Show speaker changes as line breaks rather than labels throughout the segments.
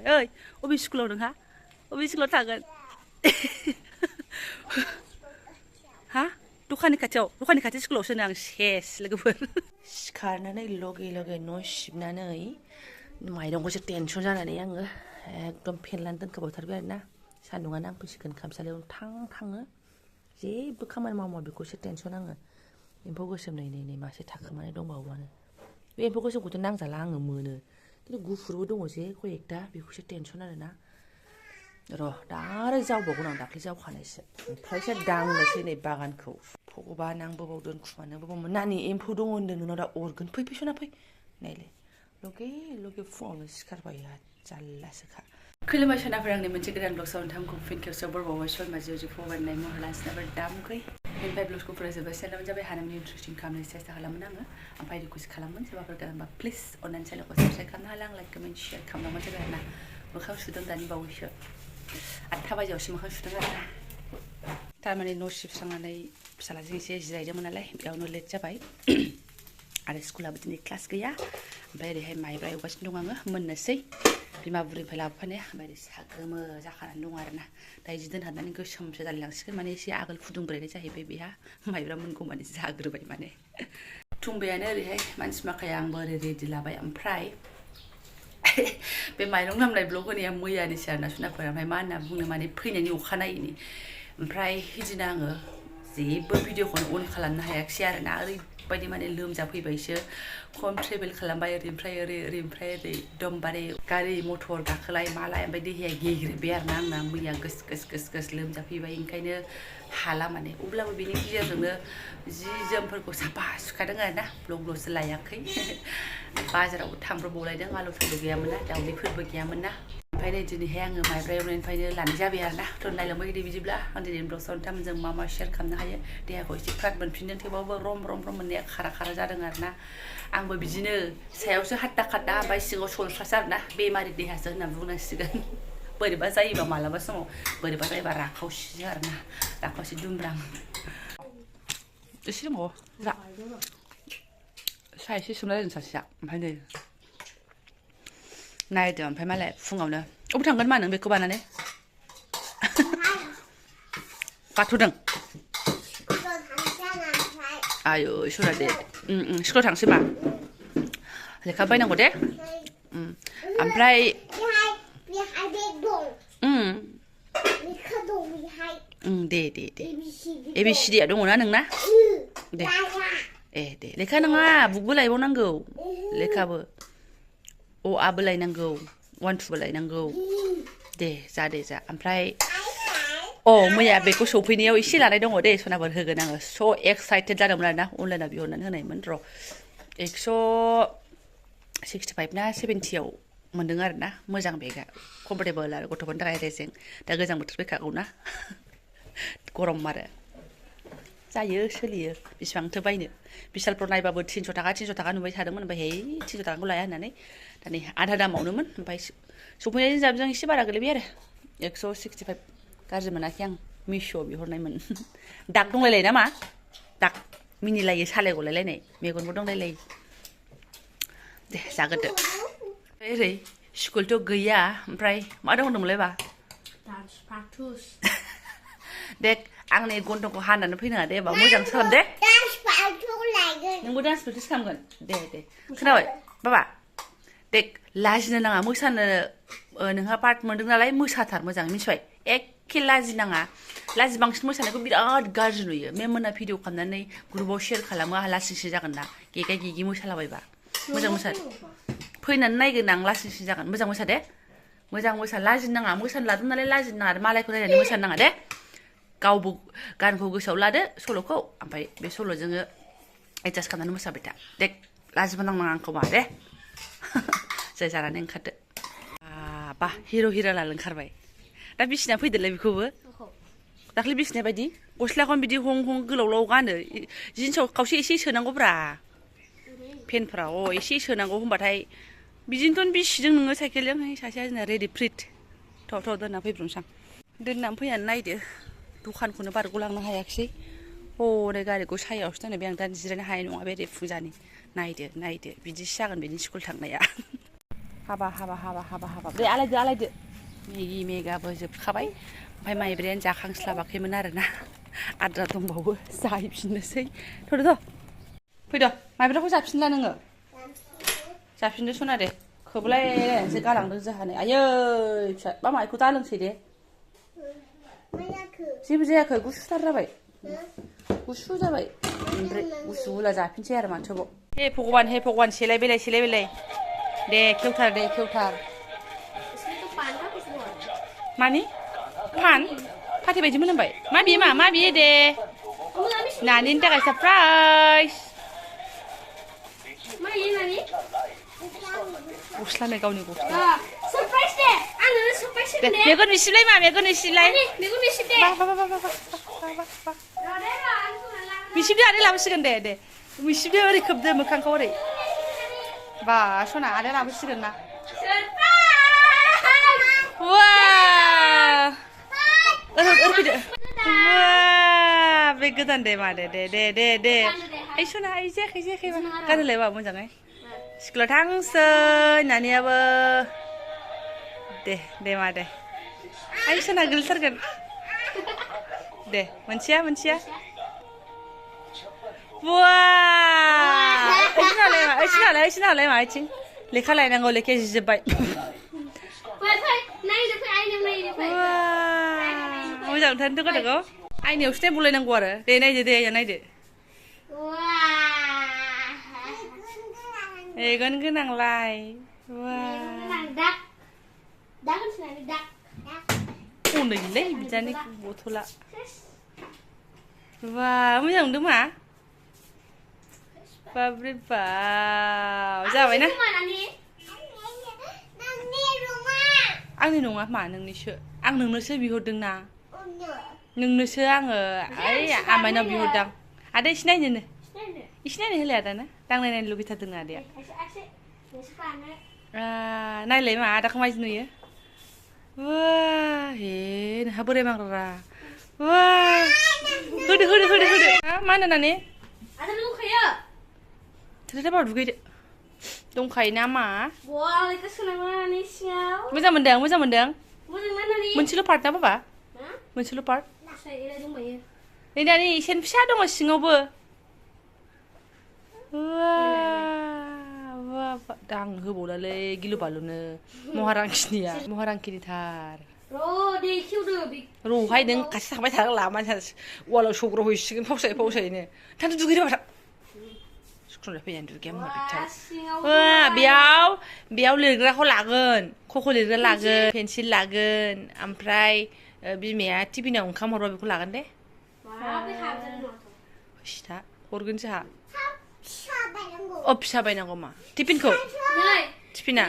ओइ अबे स्कुलाव नोंहा अबे स्कुलाव थागोन हा दखाननि खाथि स्कुलावसो आं सेस लोगोफोर सिखारनानै लगे लगे न' सिबनानै माइरंखौसो टेनसन जानानै आङो एकदम फेनलाना दोनखोबावथारबाय आरोना सान्दुङा नांफैसिगोन खामसालियाव थाङो जेबो खामानि मावा बेखौसो टेनसन आङो एम्फौ गोसोम नै मासे थाखोमानाय दंबावोआनो बे एम्फौ गोसोमखौथ' नांजाला आङो मोनो खिन्थु गुफुरबो दङ जे कयेकटा बेखौसो टेनसन आरोना र' दा आरो जावबावगोन आं दाख्लै जावखानायसो ओमफ्रायसो दांनोसै नै बागानखौ भगबान आंबो बाव दोनखुमानोबो बावमोन नानि एम्फौ दङ होन्दों नोंनाव दा अरगोन फै सना फै नायलाय लगे फुङावनो सिखारबाय जारलासोखा खुलुमबाय सनाफोर आंनि मोनसे गोदान ब्लगसाव नोंथांखौ फिन खेबसेयाव बरबावबाय सरमा जिउ फबायनाय महलासिनाबो दामखै बेनिफ्राय ब्लगखौ फरायजोबबाय चेनेलाव जाबाय हानायनि इन्ट्रेस्टिं खालामनो सेस्था खालामोन आङो ओमफ्राय रिकुवेस्ट खालामोन सोरबाफोर गोदानबा प्लिज अननानै चेनेलखौ साबस्क्राइब खालामनो हाला आं लाइक कमेन्ट शेयार खालामलांबानो जाबाय आरोना मोखां सुदों दानि बावैसो 8 बाजियावसो मोखां सुदों आरोना थारमाने न' सिबस्रांनानै फिसालाजों एसे जिरायदोंमोन नालाय बेयावनो लेट जाबाय आरो स्कुलाबो दिनै क्लास गैया ओमफ्राय ओरैहाय माइब्रा एवगासिनो दं आङो मोननोसै बिमा बुरिनिफ्राय लाबोफानाया ओमफ्राय साहा गोमो जाखानानै दं आरोना दा इदि दोनहाबनानै गोसोमसो जालायलांसिगोन माने एसे आगोल फुदुंब्रायनाय जाहैबाय बेहा माइब्रा मोनगौ माने जाग्रोबाय माने थुंबायानो ओरैहाय मानसि माखाया आंबो ओरै रेडि लाबाय ओमफ्राय बे माइरं लामनाय ब्लग होनाया मैयानिसो आरोना सुनाफोर ओमफ्राय मा होनना बुंनो माने फैनायनि अखानायैनि ओमफ्राय बिदिनो आङो जेबो भिडिअखौनो अन खालामनो हायाखिसै आरोना ओरैबायदि माने लोमजाफैबायसो खम ट्रेभेल खालामबाय ओरैनिफ्राय ओरै एकदमबारे गारि मथर गाखोलाय मालाय ओमफ्राय देहाया गेग्रेबबाय आरोना आंना मैया गोस लोमजाफैबाय ओंखायनो हाला माने अब्लाबो बेनि गेजेरजोंनो जि जोमफोरखौ साफा सुखादों आरोना ब्लगल'सो लायाखै बाजारावबो थांब्रबबावलायदों आलु थालु गैयामोन ना दावदैफोरबो गैयामोन ना ओमफ्राय नै दिनैहाय आङो माइब्रा एवनायनिफ्रायनो लानाय जाबाय आरोना थ' नायलांबाय दे बिदिब्ला आं दिनै ब्लगआव नोंथांमोनजों मा शेयार खालामनो हायो देहाखौ एसे फ्राद मोनफिनदों थेवबाबो रम मोननाया खारा जादों आरोना आंबो बिदिनो सायावसो हात्ता खात्ता ओमफ्राय सिङाव सलस्रासो आरोना बेमारि देहासो होनना बुंनांसिगोन बोरैबा जायोबा मालाबा समाव बोरैबा जायोबा राखावसिसो आरोना राखावसि दुमब्रां एसे दङ जा साहा एसे सोमना दोन सासेया ओमफ्राय नै नायदो ओमफ्राय मालाय फुङावनो अबाव थांगोन मा नों बेखौ बानानै गाथ'दों आयु इसरा दे स्कुलाव थांसै मा लेखा बायनांगौ दे ओमफ्राय दे ABCD आ दङना नोंना दे लेखा नङा बुकबो लायबावनांगौ लेखाबो अ आबो लायनांगौ 1 2 बो लायनांगौ दे जा ओमफ्राय मैया बेखौ सफैनायाव एसे लानाय दङ दे सनाफोर होगोन आङो स' एक्साइटेड जादोंमोन आरोना अनलाइनाव बिहरनानै होनायमोन र' 165 ना 70आव मोन्दों आरोना मोजां बेगा कमफर्टेबल आरो गथ'फोरनि थाखाय रेजें दा गोजां बोथोर फैखागौना गरम आरो जायो सोलियो बेसेबांथो बायनो बिशालफ्राव नायबाबो 300 थाखा नुबाय थादोंमोन ओमफ्राय हे 300 थाखाखौ लाया होननानै दा नै आधा दामावनोमोन ओमफ्राय सफैनायजों जाबजों एसे बारा गोलैबाय आरो 165 गाज्रि मोनाखै आं मिश'आव बिहरनायमोन दाग दंलायलायो नामा दाग मिनिलायो सालायगलायलायनाय मेगनबो दंलायलायो दे जागोरदो ओरै स्कुलथ' गैया ओमफ्राय मा दं होनदोंमोनलाय बा डान्स प्रेक्टिस दे आंनि गन्थंखौ हानानै फैनाङा दे होमबा मोजां खालाम दे नोंबो डान्स प्रेक्टिस खालामगोन दे खोनाबाय बाबा दे लाजिनो नाङा मोसानो नोंहा पार्ट मोनदों नालाय मोसाथार मोजाङै मिथिबाय एखे लाजिनाङा बांसिन मोसानायखौ बिराद गाज्रि नुयो मेममोना भिडिअ खालामनानै ग्रुपआव शेयार खालामो आहा लासिंसिं जागोन ना गेगे मोसालाबायबा मोजां मोसा फैनानै नायगोन आं लासिंसिं जागोन मोजां मोसा दे मोजां मोसा लाजिनो नाङा मोसानो लादों नालाय लाजिनो नाङा मालायखौ नायनानै मोसानो नाङा दे गावबो गानखौ गोसोआव लादो सल'खौ ओमफ्राय बे सल'जोंनो एडजास्ट खालामनानै मोसाबाय था दे लाजिबो नांनाङा आंखौ मा दे जाय जानानै ओंखारदो बा हिर' हिरालाल ओंखारबाय दा बिसिना फैदोलाय बेखौबो दाख्लै बिसिनाय बायदि गस्लाखौनो बिदि हं गोलाव गानो जिन्सआव खावसे एसे सोनांगौब्रा पेनफ्रा एसे सोनांगौ होनबाथाय बिदिनोथ' बिसिजों नोङो साइकेलजों सासेया जोंना रेडि फ्रिट थ' दोनना फैब्रनोसां दोननानै फैनानै नायदो दखानखौनो बारग'लांनो हायाखिसै हनै गारिखौ सायावसो दोननाय बे आं दा जिरायनो हानाय नङा बे फुजानि नायदो बिदिसो जागोन बेनि स्कुल थांनाया हाबा दे आलायदो मेगि मेगाबो जोबखाबाय ओमफ्राय माइब्रायानो जाखांस्लाबाखैमोन आरोना आद्रा दंबावो जाहैफिननोसै थ' फैद' माइब्राखौ जाफिनला नोङो जाफिनदो सना दे खोबलायलायनानैसो गालांदों जोंहानो आयै फिसा बा माइखौ दा लोंसै दे जेबो जायाखै गुसुथार जाबाय गुसु जाबाय ओमफ्राय गुसु गुला जाफिनसै आरो माथोबाव हे भगबान सेलाय दे खेवथार मानि फान फाथै बायदि मोनामबाय मा बियो दे नानिनि थाखाय सारप्राइज गस्लानो गावनि गस्ला
सरप्राइज दे आंनो सरप्राइज
दे मेगन मिसिबलाय मेगन मिसिबलाय मिसिबदो आदै लाबोसिगोन दे मिसिबदो ओरै खोबदो मोखांखौ ओरै बा सना आदै लाबोसिगोन ना फैदो बे गोदान दे मा दे ओइ सना ओइ जायाखै गानहोलाय बा मोजाङै स्कुलाव थांसै नानियाबो दे मा दे ओइ सना गोलैथारगोन दे मोनसेया ओइसिनालाय मा आथिं लेखा लायनांगौ लेखाया जिजोब्बाय मोजांथारथ' गथ'खौ आइनायावसो टाइम बलायनांगौ आरो दे नायदो मेगन गोनांलाय उन्दैलै बिदानि बथला बा मोजां नुदों मा बाब्रे बा जाबायना आंनि नङा मा नोंनिसो आं नोंनोसो बिहरदों ना नोंनोसो आङो ओइ आमाइनाव बिहरदां आदा एसे नायनो होलाय आदानो दांनायनो लुगैथारदों आदाया नायलाय मा आदाखौ मायदि नुयो हे नोंहा बोराय माग्रा होदो मा होनो नानि थोरदो बाव दुगैदो दंखायो ना मा मोजां मोनदों मोनसेल' पार्ट ना बाबा मोनसेल' पार्ट नै दानि एसे फिसा दङ सिङावबो आं होबावलालै गिलु बालुनो महारांखिनिथार र'हाय नों खाथि थांबाय थानांला मानसिया वालाव सौग्राव हैसिगोन फावसायैनो थांदो दुगैदो बाथा स्कुलनिफ्राय फैनानै दुगैया मोनाबिलिथार बेयाव लिरग्राखौ लागोन ख'खौ लिरग्रा लागोन पेन्सिल लागोन ओमफ्राय बिमाया टिफिनाव ओंखाम हरबा बेखौ लागोन दे सिथा हरगोन जोंहा फिसा बायनांगौ मा टिफिना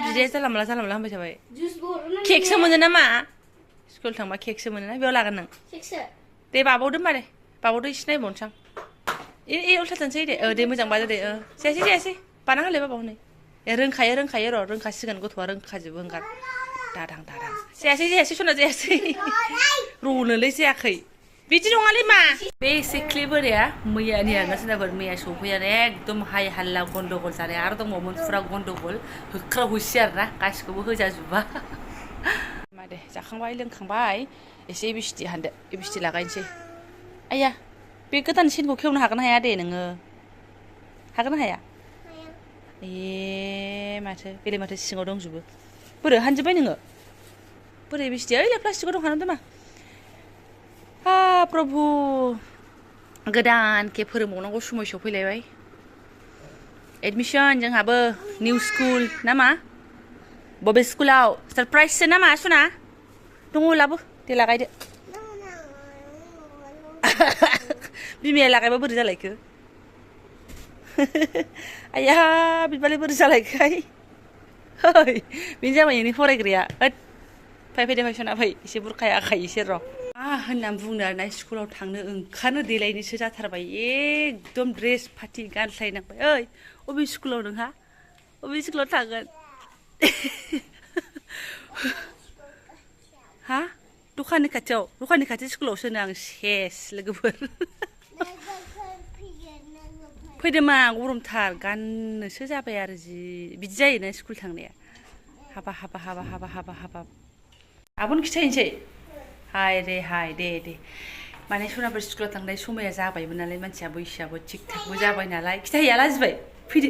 बिदाया जानला मोनला होनबाय थाबाय केकसो मोनो नामा स्कुल थांबा केकसो मोनो ना बेयाव लागोन नों दे बाबावदो होनबा दे बाबावदो एसे नायबावनोसै आं उल्था थांसै दे मोजां बाजो दे जायासै बाना होलाय बाबाव नै रोंखायो रोंखासिगोन गथ'आ रोंखाजोबो ओंखार दादां जायासै सना जायासै र'नोलै जायाखै बिदि नङालै मा बे एसे क्लिप बोराया मैयानि आरोना सोरनाफोर मैया सौफैयानो एकदम हाय हाल्ला गन्डगल जानाय आरो दंबावोमोन फुरा गन्डगल होख्राव होसि आरोना गासिखौबो होजाजोबा मा दे जाखांबाय लोंखांबाय एसे बिस्टि हानदो बिस्टि लागायनोसै आया बे गोदान सिनखौ खेवनो हागोन हाया दे नोङो हागोन हाया माथो बेलाय माथो सिङाव दंजोबो बोरो हानजोब्बाय नोङो बोरै बिस्टिया ओइलाय प्लास्टिकआव दंखानो मा प्रभु गोदान के फोरोंबावनांगौ समय सफैलायबाय एडमिसन जोंहाबो निउ स्कुल ना मा बबे स्कुलाव सारप्राइजसो ना मा सना दङ लाबो दे लागायदो बिमाया लागायबा बोरै जालायखो आया बिबालाय बोरै जालायखाय है बेनो जाबाय नोंनि फरायग्राया फैदो सना फै एसे बुरखाया आखाइ एसे र' होननानै बुंनो आरोना स्कुलाव थांनो ओंखारनो देलायनोसो जाथारबाय एकदम ड्रेस पार्टि गानस्लायनांबाय ओइ अबे स्कुलाव नोंहा अबे स्कुलाव थांगोन हा दखाननि खाथियाव स्कुलावसो आं सेस लोगोफोर फैदो मा गरमथार गाननोसो जाबाय आरो जि बिदि जायोना स्कुल थांनाया हाबा हाबा हाबा हाबा हाबा हाबा आब'नो खिथाहैनोसै हाय रे हाय दे माने सनाफोर स्कुलाव थांनाय समाया जाबायमोन नालाय मानसिया बैसोआबो थिग थाकबो जाबाय नालाय खिथाहैया लाजिबाय फैदो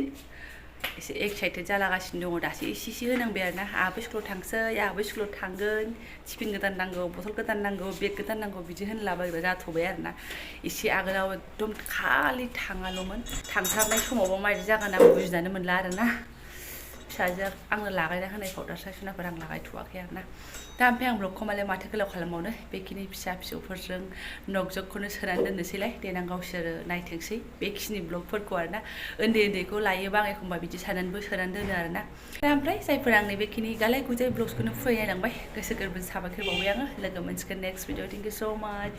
एसे एक्साइटेड जालागासिनो दङ दासो एसे होनांबाय आरोना आहाबो स्कुलाव थांसै आहाबो स्कुलाव थांगोन टिफिन गोदान नांगौ बथल गोदान नांगौ बेग गोदान नांगौ बिदि होनलाबायग्रा जाथ'बाय आरोना एसे आगोलाव एकदम खालि थाङाल'मोन थांथारनाय समावबो माबायदि जागोन आं बुजिनानै मोनला आरोना फिसाजोआ आंनो लागायना होनाय पाउडार सनाफोर आं लागायथ'वाखै आरोना दा ओमफ्राय आं ब्लगखौ मालाय माथो गोलाव खालामबावनो बेखिनि फिसा फिसौफोरजों नगजगखौनो सोनानै दोननोसैलाय देनां गावसोरो नायथोंसै बेखिनि ब्लगफोरखौ आरोना उन्दैखौ लायोबा आं एखमबा बिदि साननानैबो सोनानै दोनो आरोना दा ओमफ्राय जायफोर आंनि बेखिनि गालाय गुजाय ब्लग्सखौनो फरायनायलांबाय गोसो गोरबोजों साबायखर बावबाय आङो लोगो मोनसिगोन नेक्स्ट भिडिअ थेंक इउ स' माच